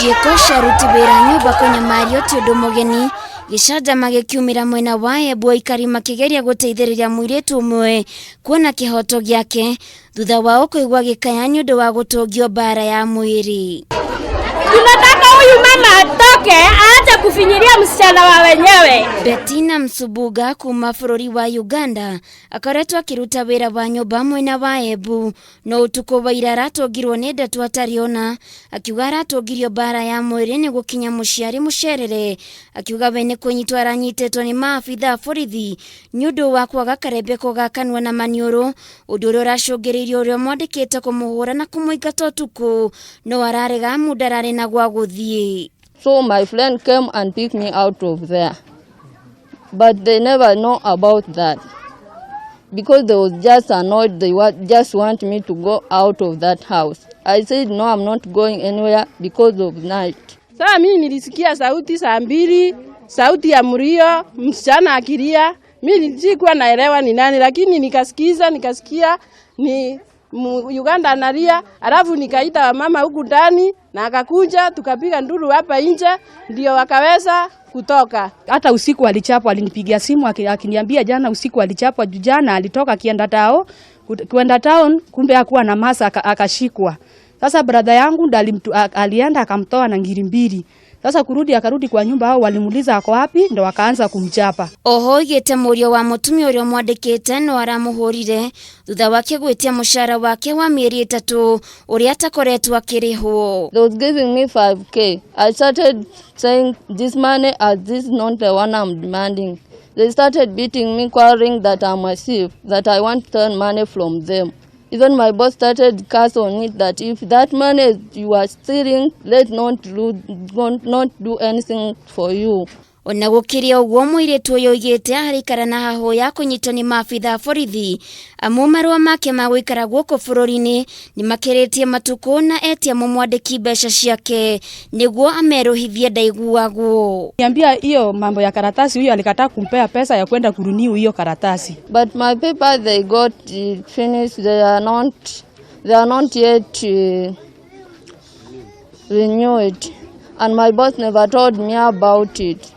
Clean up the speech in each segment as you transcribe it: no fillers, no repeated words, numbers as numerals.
Ciĩko cia aruti wĩra nyũmba kũnyamario ti ũndũ mũgeni. Gĩcanjama gĩkiumĩra mwena wa Embu, aikari makĩgeria gũteithĩrĩria mũirĩtu ũmwe kuona kĩhoto gĩake thutha wao kũigua gĩkaya nĩ ũndũ wa gũtũngio mbara ya mwĩrĩ. Tunataka huyu mama atoke, aache kufinyilia msichana wa wenyewe. Bettina Msubuga kuma bũrũri wa Uganda akoretwo akĩruta wĩra wa nyũmba mwena wa Embu, no ũtukũ wa ira aratũngirwo nĩ ndeto atarĩ ona. Akiuga aratũngirio mbara ya mwĩrĩ nĩ gũkinya mũciĩ arĩ mũcerere. Akiuga we nĩ kũnyitwo aranyitĩtwo nĩ maabitha a borithi nĩ ũndũ wa kwaga karembeko ga kanua na maniũrũ, ũndũ ũrĩa ũracũngĩrĩirie ũrĩa mwandĩkĩte kũmũhũra na kũmũingata ũtukũ, no ararega amu ndararĩ na gwa gũthiĩ. So my friend came and picked me out of there. But they never know about that. Because they was just annoyed, they just want me to go out of that house. I said, "No, I'm not going anywhere because of night." Sasa mimi nilisikia sauti saa 2, sauti ya mlio, msichana akilia. Mimi sikuwa naelewa ni nani, lakini nikasikiza, nikasikia ni Uganda analia, alafu nikaita mama huku ndani na akakuja, tukapiga nduru hapa nje, ndio wakaweza kutoka. Hata usiku alichapwa, alinipigia simu akiniambia jana usiku alichapwa juu jana alitoka akienda tao, kwenda town, kumbe hakuwa na masa, akashikwa. Sasa brother yangu ndo alienda akamtoa na ngiri 2. Sasa kurudi akarudi kwa nyumba, hao walimuuliza ako wapi, ndo wakaanza kumchapa. Oho oigĩte mũriũ wa mũtumia ũrĩa ũmwandĩkĩte no aramũhũrire thutha wake gwĩtia mũcara wake wa mĩeri 3 ũrĩa atakoretwo akĩrĩhwo. They was giving me 5K. I started saying this money as this is not the one I'm demanding. They started beating me, quarreling that I'm a thief, that I want to turn money from them. Even my boss started curse on it that if that money you are stealing, let not do, not do anything for you. Ona gũkĩrĩ ũguo, mũirĩtu ũyũ oigĩte araikara na hahũ ya kũnyitwo nĩ maabitha a borithi amu marũa make ma gũikara gũkũ bũrũri-inĩ nĩ makĩrĩtie matukũ, na etia mũmwandĩki mbeca ciake nĩguo amerũhithie ndaiguagwo. Niambia hiyo mambo ya karatasi, huyo alikataa kumpea pesa ya kwenda kurenew hiyo karatasi. But my paper, they got finished. They are not yet renewed, and my boss never told me about it.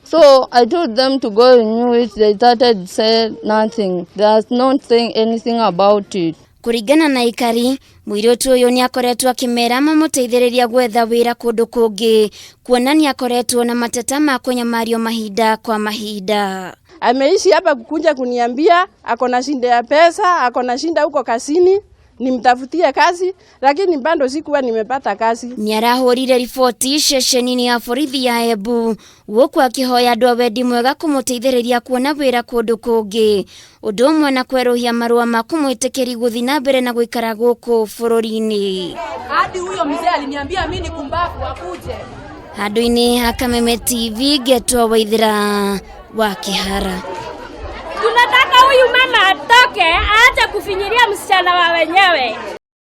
So I told them to go renew it. They started say nothing. They are not saying anything about it. Kũringana na ikari, mũirĩtu ũyũ nĩ akoretwo akĩmera mamũteithĩrĩria gwetha wĩra kũndũ kũngĩ, kuona nĩ akoretwo na mateta ma kũnyamario mahinda kwa mahinda. Ameishi hapa kukuja kuniambia ako na shinda ya pesa, ako na shinda huko kazini, nimtafutie kazi, lakini bado sikuwa nimepata kazi. Nĩ arahũrire riboti ceceni-inĩ ya borithi ya Embu gũkũ akĩhoya andũ a wendi mwega kũmũteithĩrĩria kuona wĩra kũndũ kũngĩ, ũndũ ũmwe na kwerũhia marũa ma kũmwĩtĩkĩri gũthiĩ na mbere na gũikara gũkũ bũrũri-inĩ. Hadi huyo mzee aliniambia mimi ni kumbafu akuje. Handũ-inĩ ha Kameme TV, ngetwo Waithĩra wa Kĩhara. Tunataka huyu mama atoke, aache kufinyilia msichana wa wenyewe.